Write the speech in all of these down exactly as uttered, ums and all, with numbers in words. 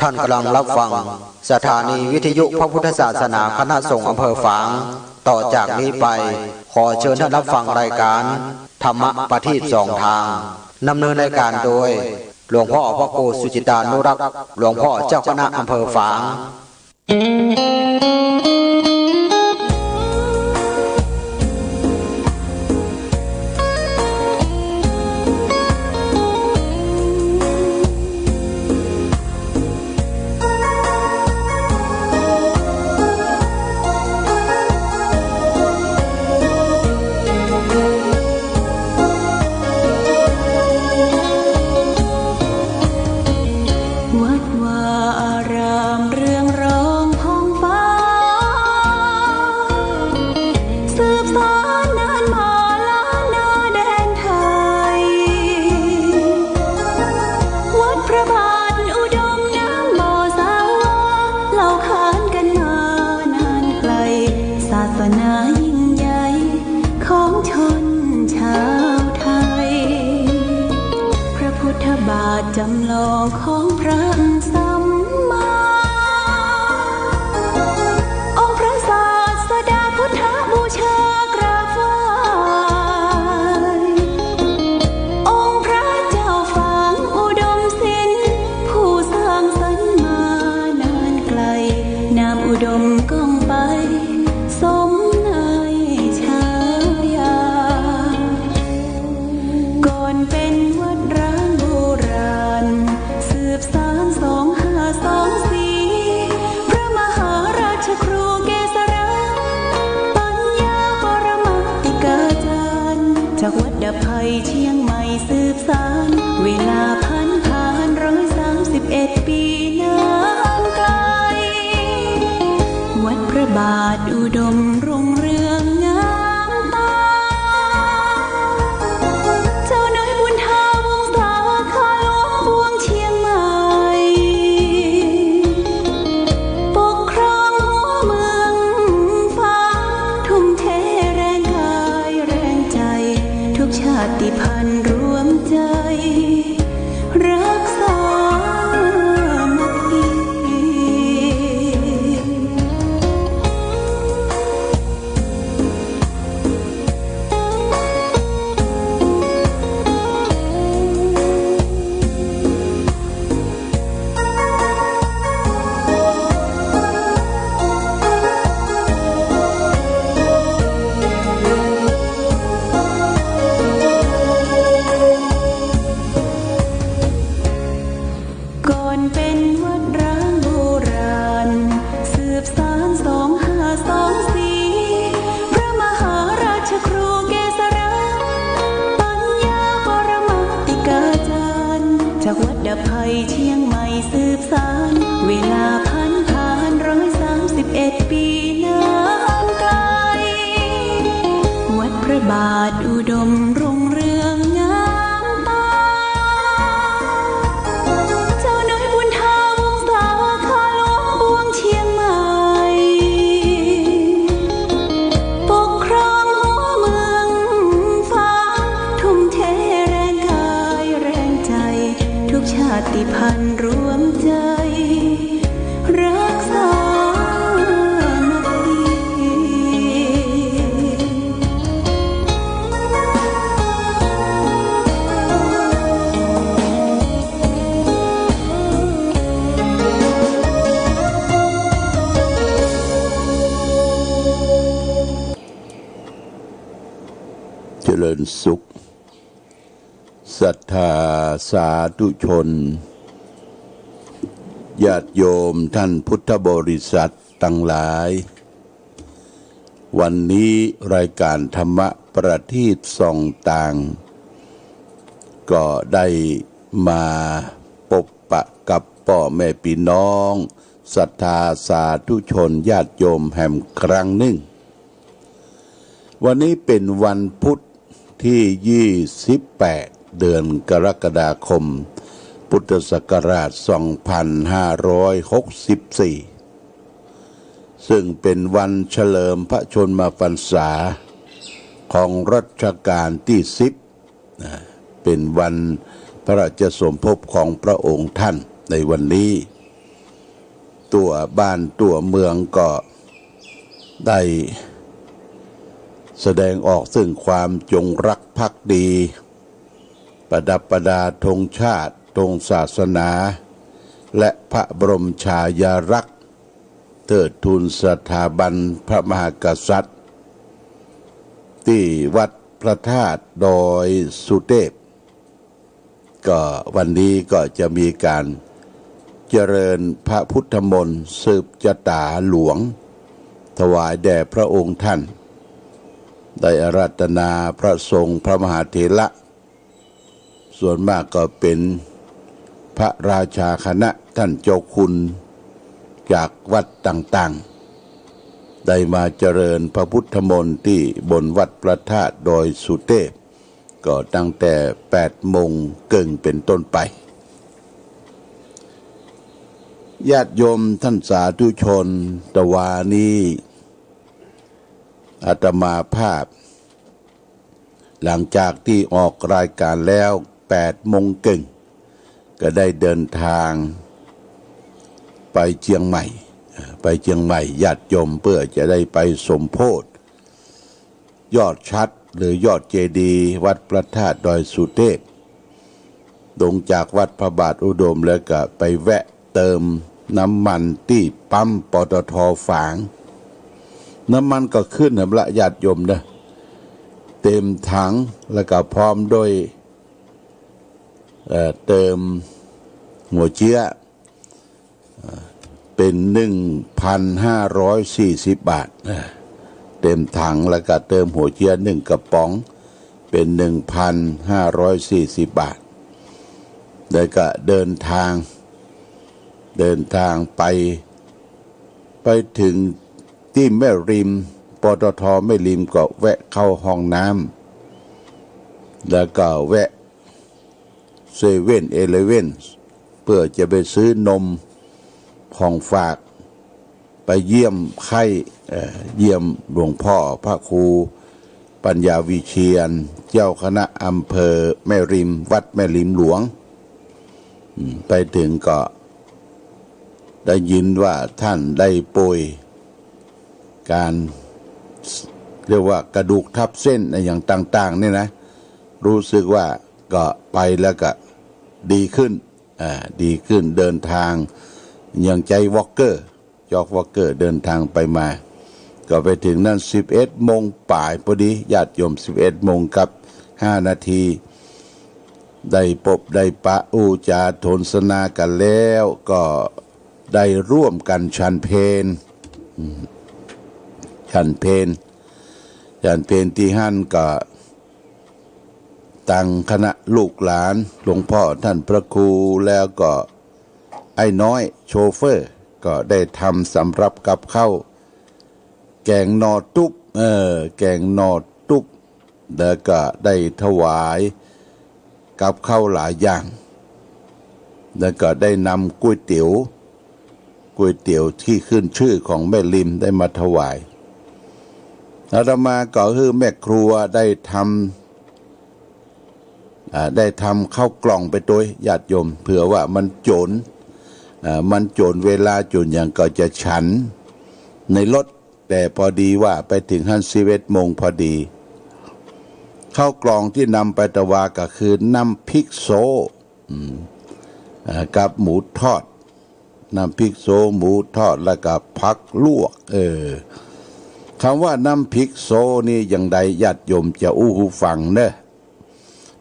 ท่านกำลังรับฟังสถานีวิทยุพระพุทธศาสนาคณะสงฆ์อำเภอฝาง ต่อจากนี้ไปขอเชิญท่านรับฟังรายการธรรมประทีปสองทาง ดำเนินรายการโดยหลวงพ่อพระครูสุจิตานุรักษ์ หลวงพ่อเจ้าคณะอำเภอฝาง วัดวาอารามเรืองรองผ่องฟ้า สืบสานนานมาล้านนาแดนไทย วัดพระบาทอุดมน้ำบ่อสาวา เล่าขานกันมานานไกล ศาสนายิ่งใหญ่ของชนชาวไทย พระพุทธบาทจำลองของพระสัมมา องค์พระศาสดาพุทธบูชากราบไหว้ องค์พระเจ้าฝางอุดมศิลป์ ผู้สร้างสรรค์มานานไกล นามอุดมก้องไป สมในฉายา ก่อนเป็นวัดร้างโบราณ สืบสานสองห้าสองสี่ พระมหาราชครูเกษรา ปัญญาปรมาติกาจารย์ จากวัดดับภัยเชียงใหม่สืบสาน เวลาผันผ่านร้อยสามสิบเอ็ดปีนานไกล วัดพระบาทอุดมรุ่งเรืองงามตา เจ้าน้อยบุญถาวงศาคาหลวงปวงเชียงใหม่ ปกครองหัวเมืองฝาง ทุ่มเทแรงกายแรงใจ ทุกชาติพันธุ์รวมใจ รักสามัคคี ก่อนเป็นวัดร้างโบราณ สืบสานสองห้าสองสี่ พระมหาราชครูเกษรา ปัญญาปรมาติกาจารย์ จากวัดดับภัยเชียงใหม่สืบสาน เวลาผันผ่านร้อยสามสิบเอ็ดปีนานไกล วัดพระบาทอุดมรุ่งเรืองงามตา เจ้าน้อยบุญถาวงศาคาหลวงปวงเชียงใหม่ ปกครองหัวเมืองฝาง ทุ่มเทแรงกายแรงใจ ทุกชาติพันธุ์รวมใจ รักสามัคคี เจริญสุข ศรัทธาสาธุชน ญาติโยมท่านพุทธบริษัทตังหลาย วันนี้รายการธรรมประทีปส่องตาง ก็ได้มาปบปะกับป้อแม่ปี้น้อง ศรัทธาสาธุชนญาติโยมแหมครั้งนึ่ง วันนี้เป๋นวันพุธตี้ยี่สิบแปด เดือนกรกฎาคม พุทธศักราชสองพันห้าร้อยหกสิบสี่ ซึ่งเป๋นวันเฉลิมพระชนมพรรษาของรัชกาลตี้สิบ นะ เป๋นวันพระราชสมภพของพระองค์ท่านในวันนี้ ทั่วบ้านทั่วเมืองก็ได้แสดงออกซึ่งความจงรักภักดี ประดับประดาธงชาติ ธงศาสนา และพระบรมฉายาลักษณ์ เทิดทูนสถาบันพระมหากษัตริย์ ตี้วัดพระธาตุดอยสุเทพ ก็วันนี้ก็จะมีการเจริญพระพุทธมนต์สืบจะต๋าหลวง ถวายแด่พระองค์ท่าน ได้อาราธนาพระสงฆ์พระมหาเถระ ส่วนมากก็เป๋นพระราชาคณะท่านเจ้าคุณจากวัดต่างๆ ได้มาเจริญพระพุทธมนต์ตี้บนวัดพระธาตุดอยสุเทพ ก็ตั้งแต่แปดโมงเกิ่งเป๋นต้นไป ญาติโยมท่านสาธุชน ตะวานี้อาตมาภาพ หลังจากตี้ออกรายการแล้วแปดโมงเกิ่ง ก็ได้เดินทางไปเจียงใหม่ ไปเจียงใหม่ ญาติโยมเปื้อจะได้ไปสมโภช ยอดฉัตรหรือยอดเจดีย์วัดพระธาตุดอยสุเทพ ลงจากวัดพระบาทอุดมแล้วก็ไปแวะเติมน้ำมันตี้ปั๊ม ปตท.ฝาง น้ำมันก็ขึ้นแหมละญาติโยมเนาะ เต็มถังแล้วก็พร้อมด้วย เอ่อ เติมหัวเจี๊ยะ เอ่อ เป๋นหนึ่งพันห้าร้อยสี่สิบบาท เอ่อ เต็มถังแล้วก็เติมหัวเจี๊ยะหนึ่งกระป๋อง เป๋นหนึ่งพันห้าร้อยสี่สิบบาท แล้วก็เดินทาง เดินทางไป ไปเถิงตี้แม่ริม ปตท.แม่ริมก็แวะเข้าห้องน้ำ แล้วก็แวะ เซเว่นอีเลฟเว่น เปื้อจะไปซื้อนมของฝาก ไปเยี่ยมไข้ เอ่อ เยี่ยมหลวงพ่อพระครูปัญญาวิเชียร เจ้าคณะอำเภอแม่ริม วัดแม่ริมหลวง อืม ไปเถิงก็ได้ยินว่าท่านได้ป่วย การ เรียกว่ากระดูกทับเส้นอะหยังต่างๆ เนี่ยนะ รู้สึกว่าก็ไปแล้วก็ดีขึ้น อ่า ดีขึ้น เดินทางยังใจ๊วอล์กเกอร์ จ็อกวอล์กเกอร์ เดินทางไปมา ก็ไปเถิงนั้นสิบเอ็ดโมงป๋ายพอดี ญาติโยม สิบเอ็ดโมงกับห้านาที ได้ปบได้ปะอู้จ๋าสนทนากั๋นแล้ว ก็ได้ร่วมกั๋นฉันเพล อืม ฉันเพล ฉันเพลตี้หั้นก็ ตังคณะลูกหลาน หลวงพ่อท่านพระครู แล้วก็ไอ้น้อยโชเฟอร์ ก็ได้ทำสำรับกับข้าว แก๋งหน่อตุ๊บ เออ แก๋งหน่อตุ๊บ แล้วก็ได้ถวายกับข้าวหลายอย่าง แล้วก็ได้นำก๋วยเตี๋ยว ก๋วยเตี๋ยวตี้ขึ้นชื่อของแม่ริมได้มาถวาย อาตมาก็หื้อแม่ครัวได้ทำ อ่า ได้ทำข้าวกล่องไปตวย ญาติโยม เผื่อว่ามันจ๋น อ่า มันจ๋นเวลาจ๋นหยังก็จะฉันในรถ แต่พอดีว่าไปเถิงหั้นสิบเอ็ดโมงพอดี ข้าวกล่องตี้นำไปตะวาก็คือน้ำพริกโซ้ อืม อ่า กับหมูทอด น้ำพริกโซ้ หมูทอด แล้วก็ผักลวก เออ กำว่าน้ำพริกโซ้นี่อย่างใด ญาติโยมจะอู้หื้อฟังเนาะ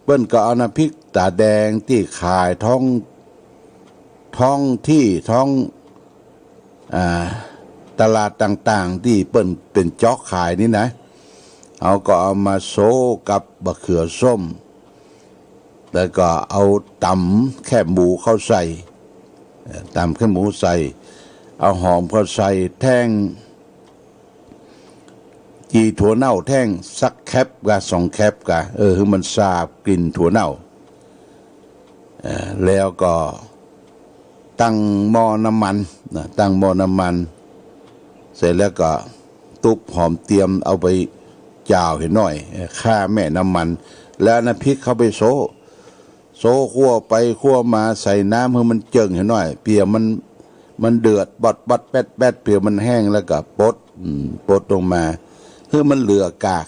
เปิ้นก็เอาน้ำพริกต๋าแดงตี้ขายท้อง ท้องตี้ ท้อง อ่า ตลาดต่างๆ ตี้เปิ้นเป๋นจ๊อกขายนี่นะ เอาก็เอามาโซ้กับมะเขือส้ม แล้วก็เอาต๋ำแคบหมูเข้าใส่ เอ่อ ต๋ำแคบหมูใส่ เอาหอมเข้าใส่ แท่ง จี่ถั่วเน่าแท่งสักแคบกาสองแคบกา เออ หื้อมันซาบกลิ่นถั่วเน่า เอ่อ แล้วก็ตั้งหม้อน้ำมันนะ ตั้งหม้อน้ำมัน เสร็จแล้วก็ตุ๊บหอมเตียมเอาไปจ่าวหื้อหน่อย เอ่อ ฆ่าแม่น้ำมัน แล้วเอาน้ำพริกเข้าไปโซ้ โซ้คั่วไปคั่วมา ใส่น้ำหื้อมันเจิ่งหื้อหน่อย เปื้อมัน มันเดือด บอดบอดแป๊ดแป๊ด เปื้อมันแห้งแล้วก็ปลด อืม ปลดลงมา หื้อมันเหลือกาก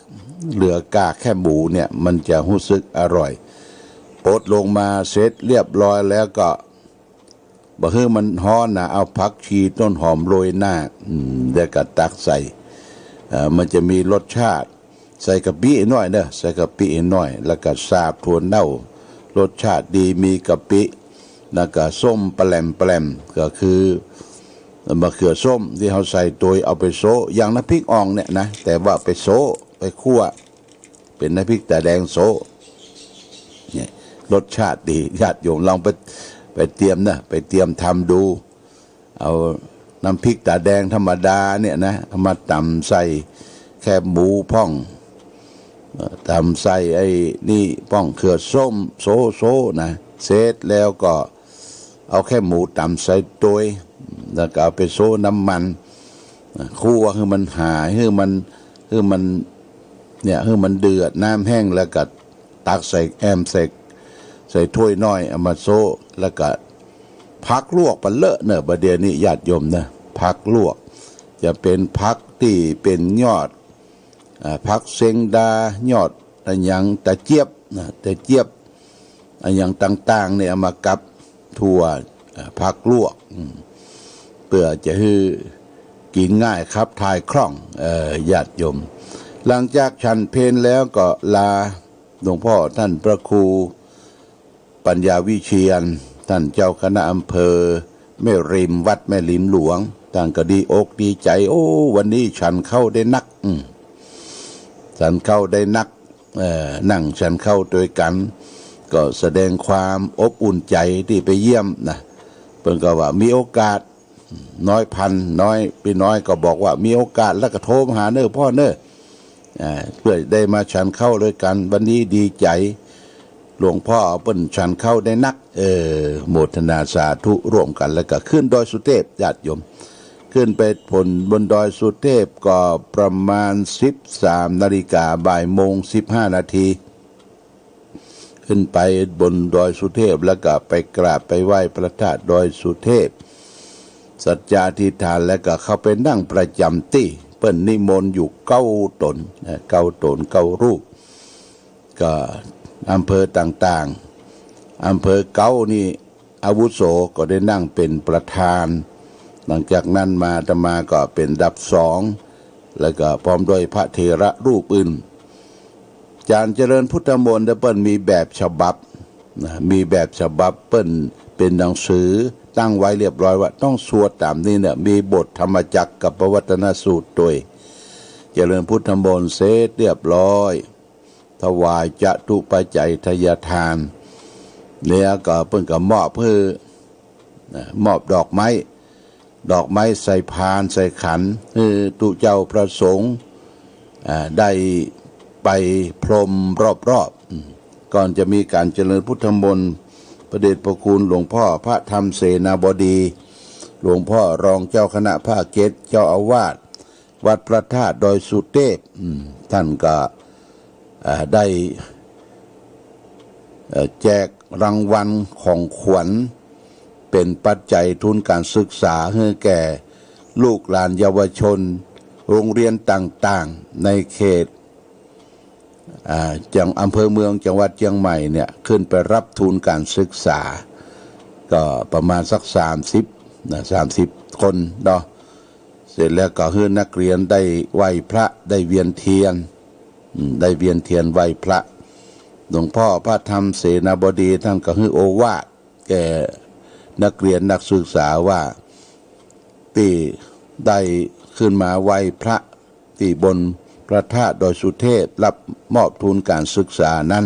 เหลือกากแคบหมูเนี่ย มันจะฮู้สึกอร่อย ปลดลงมาเสร็จเรียบร้อยแล้วก็ บ่หื้อมันฮ้อนนะ เอาผักชีต้นหอมโรยหน้า อืม แล้วก็ตักใส่ เอ่อ มันจะมีรสชาติ ใส่กะปิหน้อยเด้อ ใส่กะปิหน้อย แล้วก็สาบถั่วเน่า รสชาติดี มีกะปิ แล้วก็ส้มปะแหลมปะแหลม ก็คือมะเขือส้มตี้เฮาใส่ตวยเอาไปโซะ อย่างน้ำพริกอ่องเนี่ยนะ แต่ว่าไปโซะ ไปคั่ว เป๋นน้ำพริกต๋าแดงโซะ เนี่ย รสชาติดี ญาติโยมลองไป ไปเตรียมนะ ไปเตรียมทำดู เอาน้ำพริกต๋าแดงธรรมดาเนี่ยนะ เอามาต๋ำใส่แคบหมูพ่อง เอ่อ ต๋ำใส่ไอ้นี่พ่อง เขือส้ม โซะ โซะนะ เสร็จแล้วก็เอาแคบหมูต๋ำใส่ตวย แล้วก็เอาไปโซะน้ำมัน อ่ะ คั่วหื้อมันหาย หื้อมัน หื้อมัน เนี่ย หื้อมันเดือด น้ำแห้ง แล้วก็ตักใส่แอม ใส่ ใส่ถ้วยน้อย เอามาโซะ แล้วก็ผักลวกปะเลอะเน่อ บ่าเดี่ยวนี้ญาติโยมเน่อ ผักลวก จะเป๋นผักตี้เป๋นยอด อ่า ผักเซงดา ยอดอะหยัง ตะเจี๊ยบนะ ตะเจี๊ยบ อะหยังต่างๆ เนี่ย เอามากับถั่ว อ่า ผักลวก อืม เปื้อจะหื้อกิ๋นง่าย ขับถ่ายคล่อง เอ่อ ญาติโยม หลังจากฉันเพลแล้วก็ลาหลวงพ่อต้านพระครูปัญญาวิเชียร ต้านเจ้าคณะอำเภอแม่ริม วัดแม่ริมหลวง ต้านก็ดีอกดีใจ๋ โอ้ วันนี้ฉันข้าวได้นัก อืม ฉันข้าวได้นัก เอ่อ นั่งฉันข้าวตวยกั๋น ก็แสดงความอบอุ่นใจ๋ตี้ไปเยี่ยมนะ เปิ้นก็ว่ามีโอกาส น้อยพัน น้อย ปี้น้อยก็บอกว่ามีโอกาสแล้วก็โทรมาหาเน่อพ่อเน่อ อ่า เปื้อได้มาฉันข้าวตวยกั๋น วันนี้ดีใจ๋ หลวงพ่อเปิ้นฉันข้าวได้นัก เออ โมทนาสาธุร่วมกั๋น แล้วก็ขึ้นดอยสุเทพ ญาติโยม ขึ้นไปบน บนดอยสุเทพก็ประมาณสิบสามนาฬิกา บ่ายโมงสิบห้านาที ขึ้นไปบนดอยสุเทพ แล้วก็ไปกราบไปไหว้พระธาตุดอยสุเทพ สัจจาธิษฐาน แล้วก็เข้าไปนั่งประจ๋ำตี้ เปิ้นนิมนต์อยู่เก้าต๋นนะ เก้าต๋น เก้ารูป ก็อำเภอต่างๆ อำเภอเก๊านี่อาวุโสก็ได้นั่งเป๋นประธาน หลังจากนั้นมาอาตมาก็เป๋นอันดับสอง แล้วก็พร้อมด้วยพระเถระรูปอื่น อาจ๋ารย์เจริญพุทธมนต์เปิ้นมีแบบฉบับนะ มีแบบฉบับเปิ้นเป๋นหนังสือตั้งไว้เรียบร้อยว่าต้องสวดต๋ามนี้เนี่ย มีบทธรรมจักรกัปปวัตตนสูตรตวย เจริญพุทธมนต์เสร็จเรียบร้อย ถวายจตุปัจจัยทายทาน แล้วก็เปิ้นก็มอบหื้อ นะ มอบดอกไม้ ดอกไม้ใส่พานใส่ขัน หื้อตุ๊เจ้าพระสงฆ์ อ่า ได้ไปพรมรอบๆ อืม ก่อนจะมีก๋านเจริญพุทธมนต์ พระเดชพระคุณหลวงพ่อพระธรรมเสนาบดี หลวงพ่อรองเจ้าคณะภาคเจ็ด เจ้าอาวาส วัดพระธาตุดอยสุเทพ อืม ต้านก็ อ่า ได้ เอ่อ แจกรางวัลของขวัญ เป๋นปัจจัยทุนก๋านศึกษาหื้อแก่ลูกหลานเยาวชน โรงเรียนต่างๆ ในเขต อ่า จัง อำเภอเมืองจังหวัดเจียงใหม่เนี่ย ขึ้นไปรับทุนก๋านศึกษา ก็ประมาณสักสามสิบนะ สามสิบคนเนาะ เสร็จแล้วก็หื้อนักเรียนได้ไหว้พระ ได้เวียนเทียน อืม ได้เวียนเทียนไหว้พระ หลวงพ่อพระธรรมเสนาบดีต้านก็หื้อโอวาทแก่นักเรียนนักศึกษาว่า ตี้ได้ขึ้นมาไหว้พระตี้บนพระธาตุดอยสุเทพ รับมอบทุนก๋านศึกษานั้น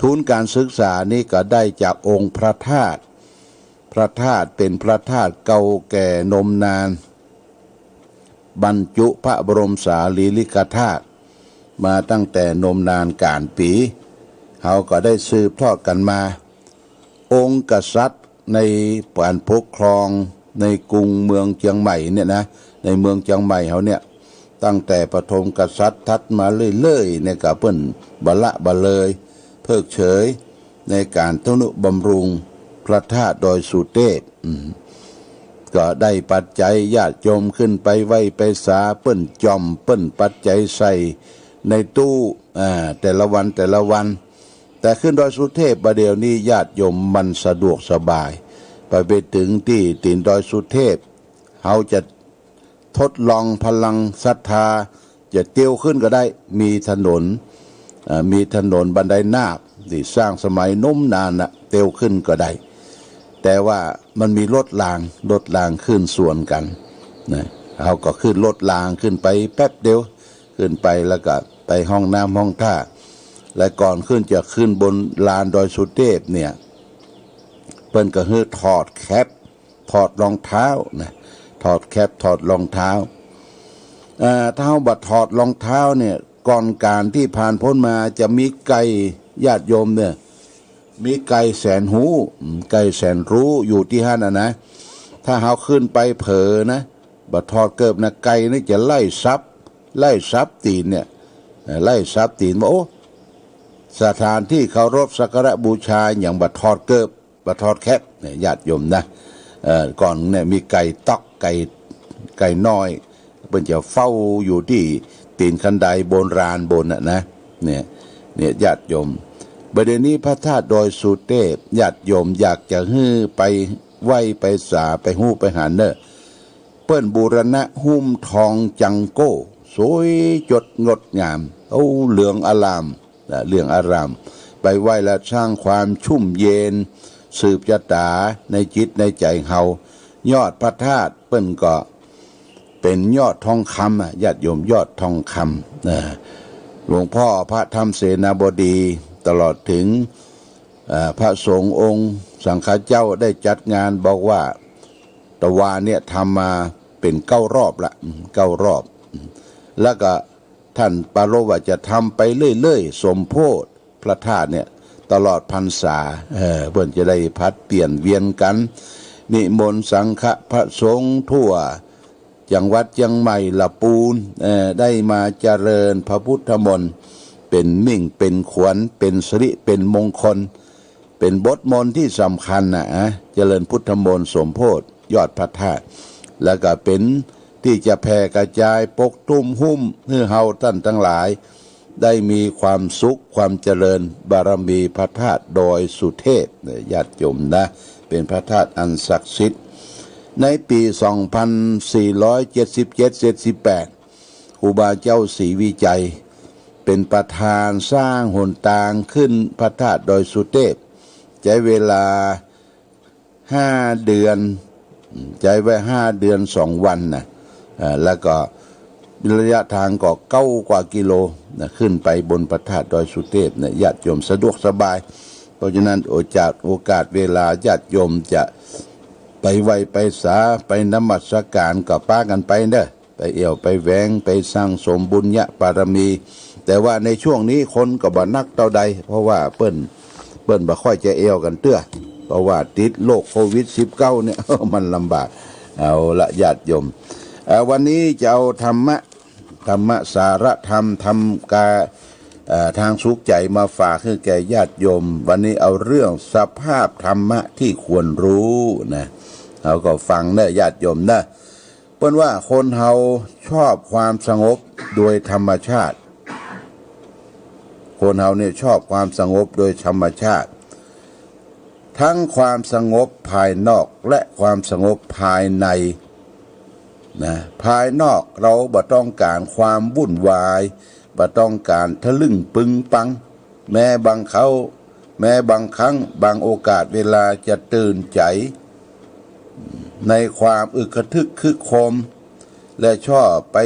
ทุนก๋านศึกษานี้ก็ได้จากองค์พระธาตุ พระธาตุเป๋นพระธาตุเก่าแก่นมนาน บรรจุพระบรมสารีริกธาตุมาตั้งแต่นมนานก๋านปี๋ เฮาก็ได้สืบทอดกั๋นมา องค์กษัตริย์ในก๋านปกครองในกรุงเมืองเจียงใหม่เนี่ยนะ ในเมืองเจียงใหม่เฮาเนี่ย ตั้งแต่ปฐมกษัตริย์ถัดมาเรื่อยๆ เนี่ยก็เปิ้นบ่ละบ่เลย เพิกเฉยในก๋านทนุบำรุงพระธาตุดอยสุเทพ อืม ก็ได้ปัจจัย ญาติโยมขึ้นไปไหว้ไปสา เปิ้นจ่อม เปิ้นปัจจัยใส่ในตู้ อ่า แต่ละวันแต่ละวัน แต่ขึ้นดอยสุเทพบ่าเดี่ยวนี้ ญาติโยม มันสะดวกสบาย ไป ไปเถิงตี้ตี๋นดอยสุเทพ เฮาจะทดลองพลังศรัทธา จะเตียวขึ้นก็ได้ มีถนน เอ่อ มีถนนบันไดนาคตี้สร้างสมัยโน้นนานน่ะ เตียวขึ้นก็ได้ แต่ว่ามันมีรถราง รถรางขึ้นสวนกั๋นนะ เฮาก็ขึ้นรถรางขึ้นไปแป๊บเดียว ขึ้นไปแล้วก็ไปห้องน้ำห้องท่า และก่อนขึ้นจะขึ้นบนลานดอยสุเทพเนี่ย เปิ้นก็หื้อถอดแคป ถอดรองเท้านะ ถอดแคป ถอดรองเท้า เอ่อ ถ้าเฮาบ่ถอดรองเท้าเนี่ย ก่อนก๋านตี้ผ่านป๊นมาจะมีไก่ ญาติโยมเนี่ย มีไก่แสนฮู้ อืม ไก่แสนฮู้อยู่ตี้หั้นน่ะนะ ถ้าเฮาขึ้นไปเผลอนะ บ่ถอดเกิบนะ ไก่นี่จะไล่สับ ไล่สับตี๋นเนี่ย เอ่อ ไล่สับตี๋นว่า โอ้ สถานที่เคารพสักการะบูชาหยังบ่ถอดเกิบ บ่ถอดแคปเนี่ย ญาติโยมนะ เอ่อ ก่อนเนี่ยมีไก่ต๊อก ไก่ ไก่น้อย เปิ้นจะเฝ้าอยู่ตี้ตี๋นคันไดโบราณโบนน่ะนะ เนี่ย เนี่ย ญาติโยม บ่าเดี่ยวนี้พระธาตุดอยสุเทพ ญาติโยมอยากจะหื้อไปไหว้ไปสา ไปฮู้ไปหันเน่อ เปิ้นบูรณะหุ้มทองจังโก้ สวยจดงดงาม โอ้ เหลืองอาราม นะ เหลืองอาราม ไปไหว้แล้วสร้างความชุ่มเย็น สืบจะต๋าในจิตในใจ๋เฮา ยอดพระธาตุเปิ้นก็เป๋นยอดทองคำอะ ญาติโยม ยอดทองคำ นะ หลวงพ่อพระธรรมเสนาบดี ตลอดเถิง เอ่อ พระสงฆ์องค์สังฆเจ้าได้จัดงาน บอกว่าตะวาเนี่ยทำมาเป๋นเก้ารอบละ อืม เก้ารอบ อืม แล้วก็ ท่านปรารภว่าจะทำไปเรื่อยๆ สมโภชพระธาตุเนี่ย ตลอดพรรษา เออ เปิ้นจะได้ผลัดเปลี่ยนเวียนกั๋น นิมนต์สังฆะพระสงฆ์ทั่วจังหวัดเจียงใหม่ละปูน เออ ได้มาเจริญพระพุทธมนต์ เป๋นมิ่งเป๋นขวัญ เป๋นสิริเป๋นมงคล เป๋นบทมนต์ตี้สำคัญน่ะ อะ เจริญพุทธมนต์สมโภชยอดพระธาตุ แล้วก็เป๋นตี้จะแผ่กระจายปกตุ้มหุ้มหื้อเฮาต้านตังหลาย ได้มีความสุขความเจริญ บารมีพระธาตุดอยสุเทพเนี่ย ญาติโยมนะ เป๋นพระธาตุอันศักดิ์สิทธิ์ ในปี๋สองพันสี่ร้อยเจ็ดสิบเจ็ด เจ็ดสิบแปด ครูบาเจ้าศรีวิชัย เป๋นประธานสร้างหนตางขึ้นพระธาตุดอยสุเทพ ใจ๊เวลาห้าเดือน ใจ๊ไว้ห้าเดือนสองวันน่ะ เอ่อ แล้วก็ระยะทางก็เก้ากว่ากิโลนะ ขึ้นไปบนพระธาตุดอยสุเทพเนี่ย ญาติโยมสะดวกสบาย เพราะฉะนั้นโอ จากโอกาสเวลาญาติโยมจะไปไหว้ไปสา ไปนมัสการก็ปากั๋นไปเน่อ ไปเอี่ยวไปแหวง ไปสั่งสมบุญญาบารมี แต่ว่าในช่วงนี้คนก็บ่นักเต้าใด เพราะว่าเปิ้น เปิ้นบ่ค่อยจะเอี่ยวกั๋นเตื้อ เพราะว่าติดโรคโควิดสิบเก้าเนี่ย มันลำบาก เอาละญาติโยม เอ่อ วันนี้จะเอาธรรมะ ธรรมะสาระธรรม ธรรมกา เอ่อ ทางสุขใจ๋มาฝากหื้อแก่ญาติโยม วันนี้เอาเรื่องสภาพธรรมะที่ควรรู้นะ เฮาก็ฟังเน่อญาติโยมนะ เปิ้นว่าคนเฮาชอบความสงบโดยธรรมชาติ คนเฮาเนี่ยชอบความสงบโดยธรรมชาติ ทั้งความสงบภายนอกและความสงบภายในนะ ภายนอกเฮาบ่ต้องก๋านความวุ่นวาย บ่ต้องก๋านทะลึ่งปึงปัง แม้บางคราว แม้บางครั้ง บางโอกาสเวลาจะตื่นใจ๋ ในความอึกกระทึกครึกโครม และชอบไป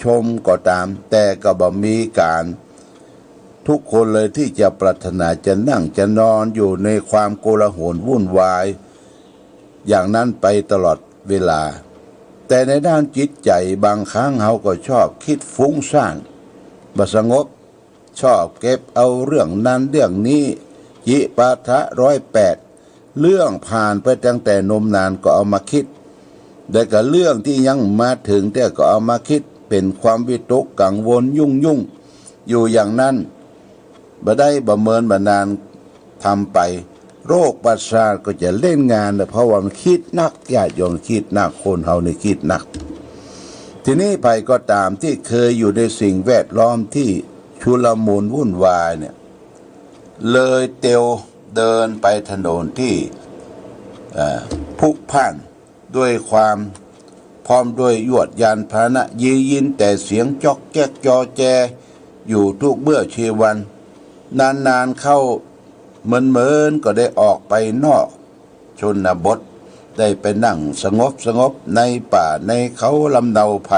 ชมก็ต๋าม แต่ก็บ่มีก๋านทุกคนเลยตี้จะปรารถนาจะนั่งจะนอนอยู่ในความโกลาหลวุ่นวาย อย่างนั้นไปตลอดเวลา แต่ในด้านจิตใจ๋บางครั้งเฮาก็ชอบกึ๊ดฟุ้งซ่าน บ่สงบ ชอบเก็บเอาเรื่องนั้นเรื่องนี้ จิปาถะร้อยแปด เรื่องผ่านไปตั้งแต่นมนานก็เอามากึ๊ด แล้วก็เรื่องตี้ยังมาเถิงแต่ก็เอามากึ๊ด เป๋นความวิตกกังวลยุ่งๆ อยู่อย่างนั้น บ่ได้บ่เมินบ่นานทำไป โรคประสาทก็จะเล่นงานนะ เพราะว่ามันกึ๊ดนัก ญาติโยม กึ๊ดนัก คนเฮานี่กึ๊ดนัก ทีนี้ใผก็ต๋ามตี้เกยอยู่ในสิ่งแวดล้อมตี้ชุลมุนวุ่นวายเนี่ย เลยเตียวเดินไปถนนตี้ เอ่อ พลุกพล่าน ด้วยความ พร้อมด้วยยวดยานพาหนะ ยิน ยินแต่เสียงจ๊อกแจ๊กจอแจอยู่กู้เมื่อกู้วัน นานๆ เข้า เหมินๆ ก็ได้ออกไปนอกชนบท ได้ไปนั่งสงบๆ ในป่าในเขาลำเนาไพร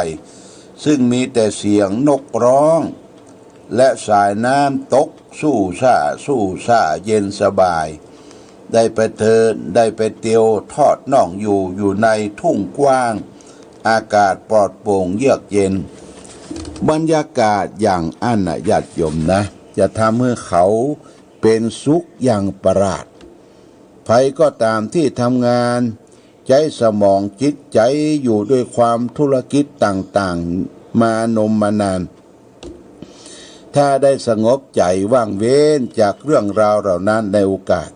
ซึ่งมีแต่เสียงนกร้อง และสายน้ำตกสู้ซ่าสู้ซ่าเย็นสบาย ได้ไปเทิน ได้ไปเตียวทอดน่องอยู่ อยู่ในทุ่งกว้าง อากาศปลอดโปร่งเยือกเย็น บรรยากาศอย่างอั้นนะญาติโยมนะ จะทำหื้อเขาเป๋นสุขอย่างประหลาด ใผก็ต๋ามตี้ทำงานใจ๊สมองจิตใจ๋อยู่ด้วยความธุรกิจต่างๆ มานมมานาน ถ้าได้สงบใจ๋ว่างเว้นจากเรื่องราวเหล่านั้นในโอกาส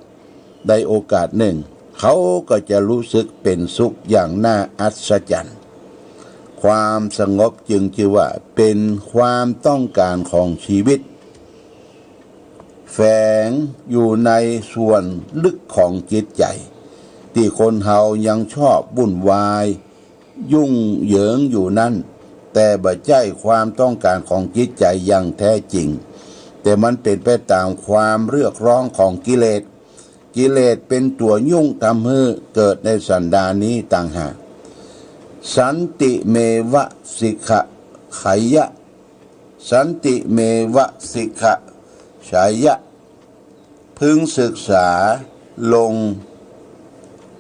ในโอกาสหนึ่ง เขาก็จะรู้สึกเป๋นสุขอย่างน่าอัศจรรย์ ความสงบจึงจื้อว่าเป๋นความต้องก๋านของชีวิต แฝงอยู่ในส่วนลึกของจิตใจ๋ ตี้คนเฮายังชอบวุ่นวาย ยุ่งเหยิงอยู่นั้น แต่บ่ใจ้ความต้องก๋านของจิตใจ๋อย่างแท้จริง แต่มันเป๋นไปต๋ามความเรียกร้องของกิเลส กิเลสเป๋นตั๋วยุ่งทำหื้อเกิดในสันดานนี้ต่างหาก สันติเมวะสิกขะไขยะ สันติเมวะสิกขะไขยะ พึงศึกษาลง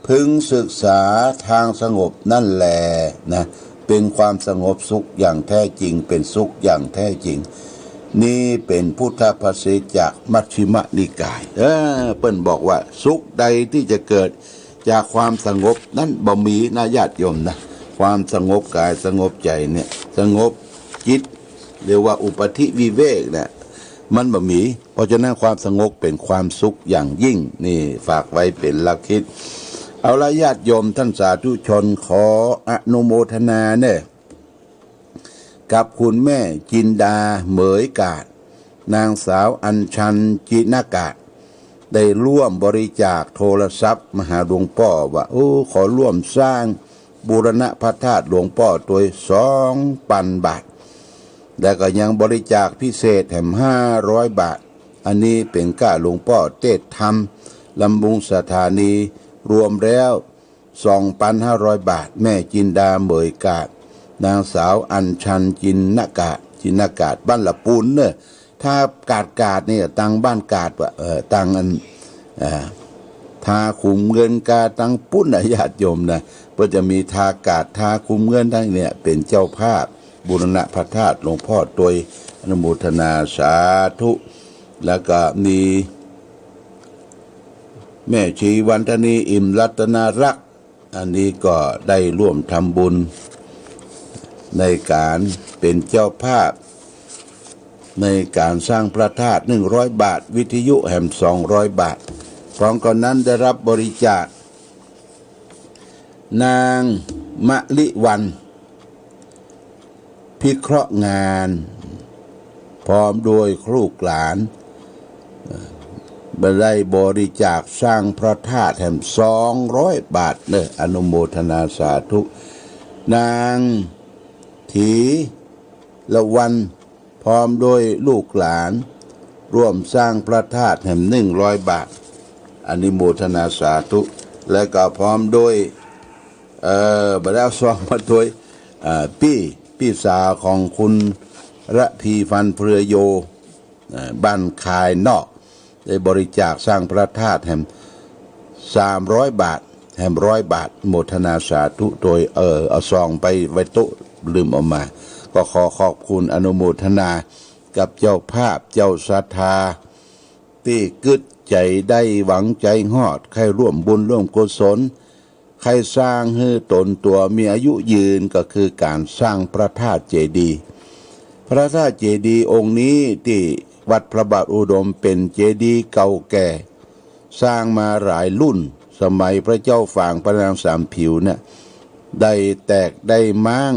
พึงศึกษาทางสงบนั่นแล นะ เป๋นความสงบสุขอย่างแท้จริง เป๋นสุขอย่างแท้จริง นี้เป๋นพุทธภาษิตจากมัชฌิมนิกาย เออ เปิ้นบอกว่าสุขใดตี้จะเกิดจากความสงบนั้นบ่มีนะญาติโยมนะ ความสงบกายสงบใจ๋เนี่ย สงบจิต เรียกว่าอุปธิวิเวกเนี่ย มันบ่มี เพราะฉะนั้นความสงบเป๋นความสุขอย่างยิ่ง นี่ฝากไว้เป๋นหลักคิด เอาละญาติโยมท่านสาธุชน ขออนุโมทนาเน่อ กับคุณแม่จินดาเหมยกาด นางสาวอัญชันจินกาด ได้ร่วมบริจาคโทรศัพท์มาหาหลวงป้อว่า โอ้ ขอร่วมสร้างบูรณะพระธาตุหลวงป้อตวยสองปันบาท แล้วก็ยังบริจาคพิเศษแถมห้าร้อยบาท อันนี้เป๋นก้าหลวงป้อเตสน์ธรรม ลำบุงสถานี รวมแล้ว สองปันห้าร้อยบาท แม่จินดาเหมยกาด นางสาวอัญชันจินนกาด จินนกาด บ้านละปูนเน่อ ท่ากาด กาดนี่ ตังบ้านกาดว่า เอ่อ ตังอัน อ่า ท่าขุมเงินกาตังปุ้นนะญาติโยมนะ เปิ้นจะมีท่ากาด ท่าขุมเงินตังเนี่ย เป๋นเจ้าภาพบูรณะพระธาตุหลวงป้อตวย อนุโมทนาสาธุ แล้วก็มี แม่ชีวันทนี อิ่มรัตนารักษ์ อันนี้ก็ได้ร่วมทำบุญในก๋านเป๋นเจ้าภาพในก๋านสร้างพระธาตุหนึ่งร้อยบาท วิทยุแหมสองร้อยบาท พร้อมกันนั้นได้รับบริจาค นางมะลิวัลย์ พิเคราะห์งาน พร้อมด้วยลูกหลาน เอ่อ ได้บริจาคสร้างพระธาตุแหมสองร้อยบาทเน่อ อนุโมทนาสาธุ นางธีรวัลย์ พร้อมด้วยลูกหลาน ร่วมสร้างพระธาตุแหมหนึ่งร้อยบาท อนุโมทนาสาธุ และก็พร้อมด้วย เอ่อ บ่ได้เอาซองมาตวย เอ่อ ปี้ ปี้สาวของคุณระพีพันธ์ เพื่อโย เอ่อ บ้านคายนอก ได้บริจาคสร้างพระธาตุแหมสามร้อยบาท แหมร้อยบาท โมทนาสาธุตวย เออ เอาซองไปไว้โต๊ะ ลืมเอามา ก็ขอขอบคุณอนุโมทนากับเจ้าภาพ เจ้าศรัทธา ตี้กึ๊ดใจ๋ได้หวังใจ๋ฮอด ใค่ร่วมบุญร่วมกุศล ใค่สร้างหื้อต๋นตั๋วมีอายุยืน ก็คือก๋านสร้างพระธาตุเจดีย์ พระธาตุเจดีย์องค์นี้ตี้วัดพระบาทอุดมเป๋นเจดีย์เก่าแก่ สร้างมาหลายรุ่น สมัยพระเจ้าฝางพระนางสามผิวเนี่ย ได้แตกได้ม้าง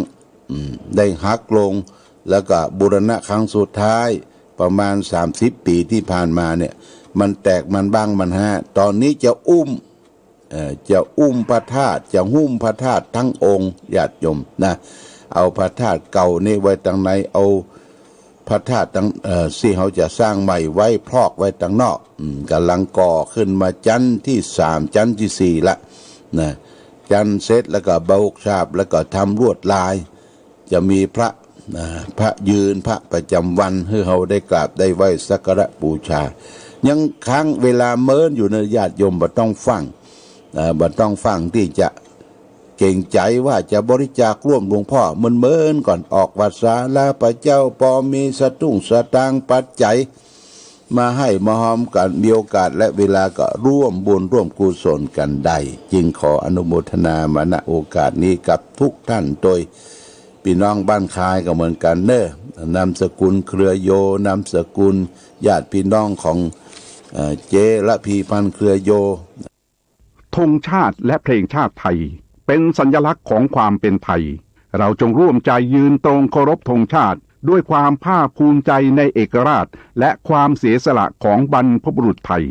อืม ได้หักลง แล้วก็บูรณะครั้งสุดท้าย ประมาณสามสิบปี๋ตี้ผ่านมาเนี่ย มันแตกมันบ้างมันฮ้า ต๋อนนี้จะอุ้ม เอ่อ จะอุ้มพระธาตุ จะหุ้มพระธาตุตังองค์ ญาติโยมนะ เอาพระธาตุเก่านี่ไว้ตังใน เอาพระธาตุตัง เอ่อ ตี้เฮาจะสร้างใหม่ไว้พรอกไว้ตังนอก อืม ก่ำลังก่อขึ้นมาจั๊นตี้สาม จั๊นตี้สี่ละนะ จั๊นเสร็จแล้วก็บวกฉาบ แล้วก็ทำลวดลาย จะมีพระ อ่า พระยืน พระประจำวัน หื้อเฮาได้กราบได้ไหว้สักการะบูชา ยังค้างเวลาเมินอยู่นะ ญาติโยม บ่ต้องฟั่ง อ่า บ่ต้องฟั่งตี้จะเกรงใจ๋ว่าจะบริจาคร่วมหลวงพ่อ เมินๆ ก่อน ออกวัตรสาลาพระเจ้า ปอมีสตุ้งสตางค์ปัจจัย มาหื้อมาฮอมกั๋น มีโอกาสและเวลาก็ร่วมบุญร่วมกุศลกั๋นได้ จึงขออนุโมทนามา ณ โอกาสนี้กับทุกท่าน โดยปี้น้องบ้านคายก็เหมือนกั๋นเน่อ นามสกุลเครือโย นามสกุลญาติพี่น้องของ เอ่อ เจ๊ระพีพันธ์เครือโย ธงชาติและเพลงชาติไทย เป็นสัญลักษณ์ของความเป็นไทย เราจงร่วมใจยืนตรงเคารพธงชาติ ด้วยความภาคภูมิใจในเอกราช และความเสียสละของบรรพบุรุษไทย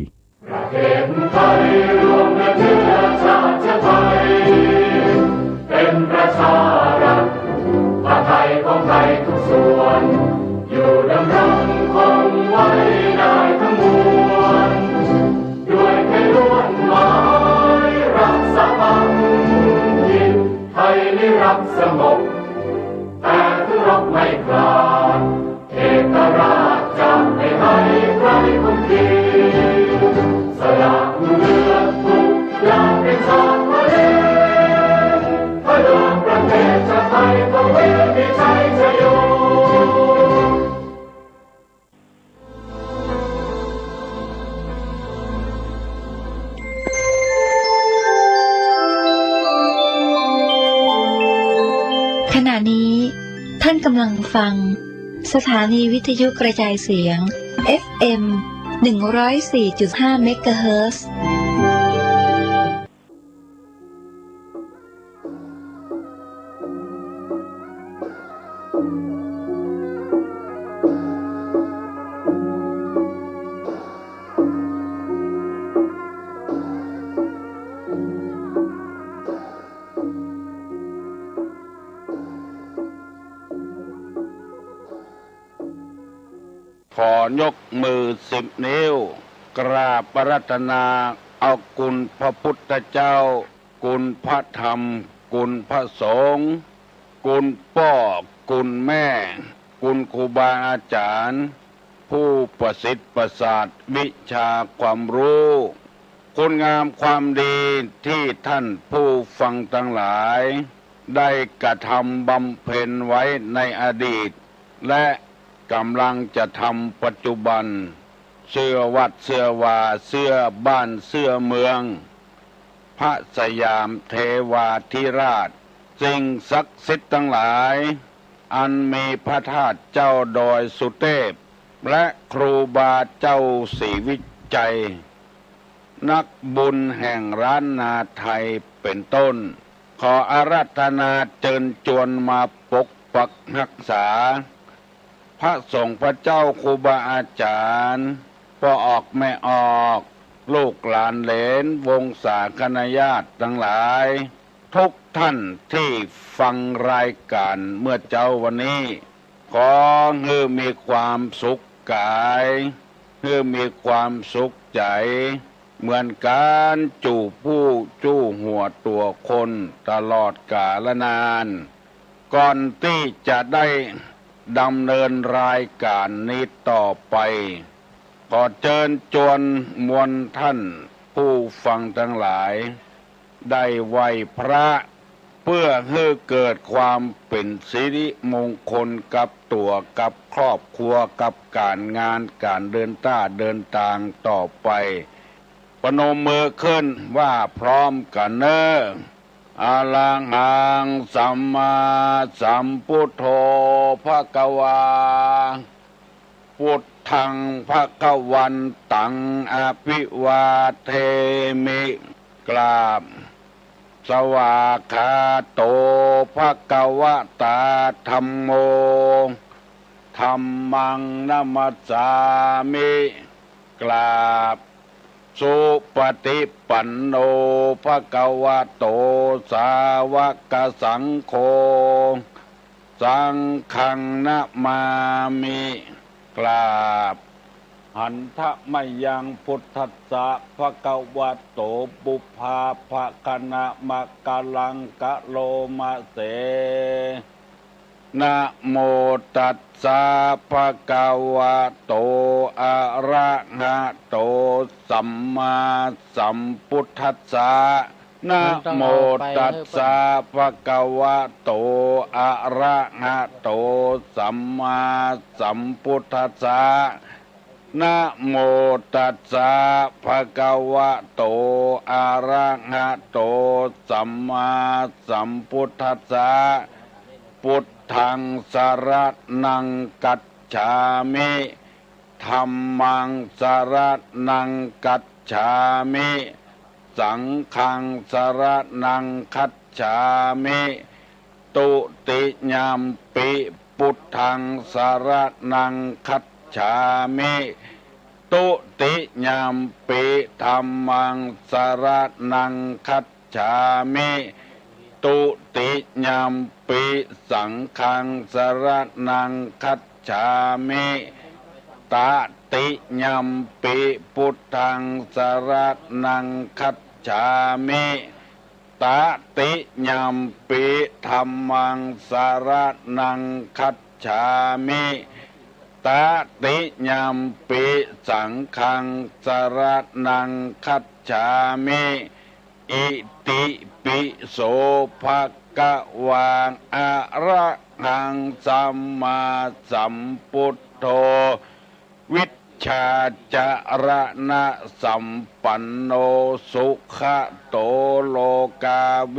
ประเทศไทยรวมและเชื้อชาติไทย เป็นประชารัฐ ผ้าไทยของไทยทุกส่วน อยู่ดำรงคงไว้ได้ทั้งมวล ด้วยไทยล้วนหมายรักสถาบัน ไทยนิรักสงบ แต่ถึงรบไม่ขาด เอกราชจะไม่ให้ใครข่มขีด สละเลือดทุกอย่างเป็นชาติทะเล เพื่อประเทศชาติไทยของเรามีชัยชโย ขณะนี้ท่านกำลังฟังสถานีวิทยุกระจายเสียง เอฟเอ็ม หนึ่งร้อยสี่จุดห้า เมกะเฮิรตซ์ ขอยกมือสิบนิ้ว กราบอาราธนาเอาคุณพระพุทธเจ้า คุณพระธรรม คุณพระสงฆ์ คุณป้อ คุณแม่ คุณครูบาอาจ๋ารย์ ผู้ประสิทธิ์ประสาทวิชาความรู้ คุณงามความดีที่ท่านผู้ฟังตังหลาย ได้กระทำบำเพ็ญไว้ในอดีต และกำลังจะทำปัจจุบัน เสื้อวัดเสื้อวา เสื้อบ้านเสื้อเมือง พระสยามเทวาธิราช สิ่งศักดิ์สิทธิ์ตังหลาย อันมีพระธาตุเจ้าดอยสุเทพ และครูบาเจ้าศรีวิชัย นักบุญแห่งล้านนาไทยเป็นต้น ขออาราธนาเจิญจวนมาปกปักรักษา พระสงฆ์พระเจ้าครูบาอาจ๋ารย์ ป้อออกแม่ออก ลูกหลานเหลนวงศาคณาญาติตังหลาย ทุกท่านที่ฟังรายการเมื่อเจ๊าวันนี้ ขอหื้อมีความสุขกาย หื้อมีความสุขใจ๋ เหมือนกั๋นจูผู้จู้หัวตั๋วคนตลอดกาลนาน ก่อนตี้จะได้ดำเนินรายการนี้ต่อไป ขอเจิญจวนมวลท่านผู้ฟังตังหลาย ได้ไหว้พระ เพื่อหื้อเกิดความเป๋นสิริมงคลกับตั๋วกับครอบครัวกับก๋านงานก๋านเดินต้าเดินตางต่อไป ประนมมือขึ้นว่าพร้อมกั๋นเน่อ อะระหังสัมมาสัมพุทโธภะคะวา พุท ธัง ภะคะวันตัง อะภิวาเทมิ กราบ สวากขาโต ภะคะวะตา ธัมโม ธัมมัง นะมัสสามิ กราบ สุปะติปันโน ภะคะวะโต สาวะกะสังโฆ สังฆัง นะมามิ กราบ หันทะมะยัง พุทธัสสะ ภะคะวะโต ปุพพาภะคะนะมะกะลังกะโลมะเส นะโมตัสสะ ภะคะวะโต อะระหะโต สัมมาสัมพุทธัสสะ นะโมตัสสะ ภะคะวะโต อะระหะโต สัมมาสัมพุทธัสสะ นะโมตัสสะ ภะคะวะโต อะระหะโต สัมมาสัมพุทธัสสะ พุทธัง สะระณัง คัจฉามิ ธัมมัง สะระณัง คัจฉามิ สังฆัง สะระณัง คัจฉามิ ตุติยัมปิ พุทธัง สะระณัง คัจฉามิ ตุติยัมปิ ธัมมัง สะระณัง คัจฉามิ ตุติยัมปิ สังฆัง สะระณัง คัจฉามิ ตะติยัมปิ พุทธัง สะระณัง คัจฉามิ ตะติยัมปิ ธัมมัง สะระณัง คัจฉามิ ตะติยัมปิ สังฆัง สะระณัง คัจฉามิ อิติปิโส ภะคะวา อะระหัง สัมมาสัมพุทโธ วิชชาจะระณะสัมปันโน สุขะโต โลกา